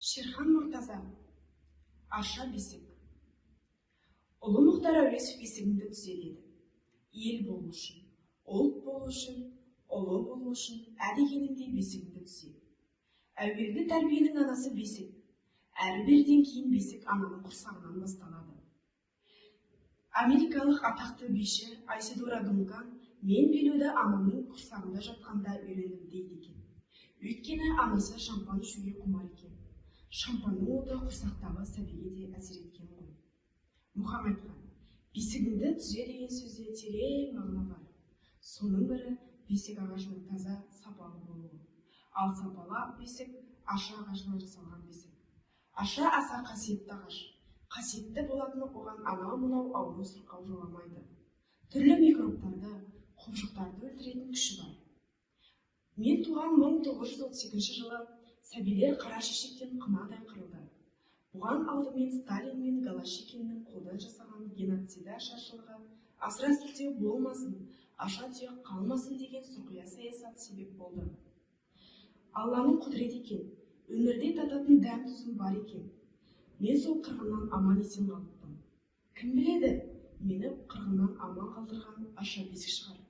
Шерхан Мұртаза. «Арша бесік». Ұлы Мұхтар Әуезов «Бесігіңді түзе» деді. Ел болу үшін, ұлт болу үшін, ұлы болу үшін ә дегеніңде бесігіңді түзе. Әуелгі тәрбиенің анасы бесік. Әрі беріден кейін бесік ананың құрсағынан басталады. Америкалық атақты биші Айседора Дункан «Мен билеуді анамның құрсағында жатқанда үйрендім» дейді екен. Өйткені анасы шампан ішуге құмар екен. Шампанның оты құрсақтағы сәбиге де әсер еткен ғой. Мұхаң айтқан «Бесігіңді түзе» деген сөзде терең мағына бар. Соның бірі – бесік ағашының таза, сапалы болуы. Ал сапалы бесік – арша ағашынан жасалған бесік. Арша – аса қасиетті ағаш. Қасиетті болатыны оған анау-мынау ауру сырқау жоламайды. Түрлі микробтарды, құбыжықтарды өлтіретін күші бар. Мен туған 1932 жылы сәбилер қара шешектен қынадай қырылды. Бұған алдымен Сталин мен Голощекиннің қолдан жасаған геноциді, ашаршылығы, асыра сілтеу болмасын, аша тұяқ қалмасын деген сұрқия саясат себеп болды. Алланың құдіреті екен, өмірде тататын дәм тұзым бар екен, мен сол қырғыннан аман есен қалыппын. Кім біледі, мені қырғыннан аман қалдырған арша бесік шығар.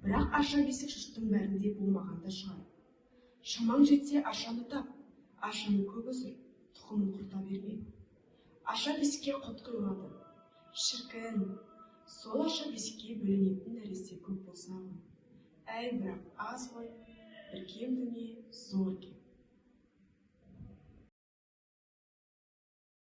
Бірақ арша бесік жұрттың бәрінде болмаған да шығар. Шамаң жетсе, аршаны тап, аршаны көп өсір, тұқымын құрта берме. Арша бесікке құт құйылады. Шіркін, сол арша бесікке бөленетін нәресте көп болса ғой. Әй, бірақ аз ғой. Бір кем дүние, зор кем.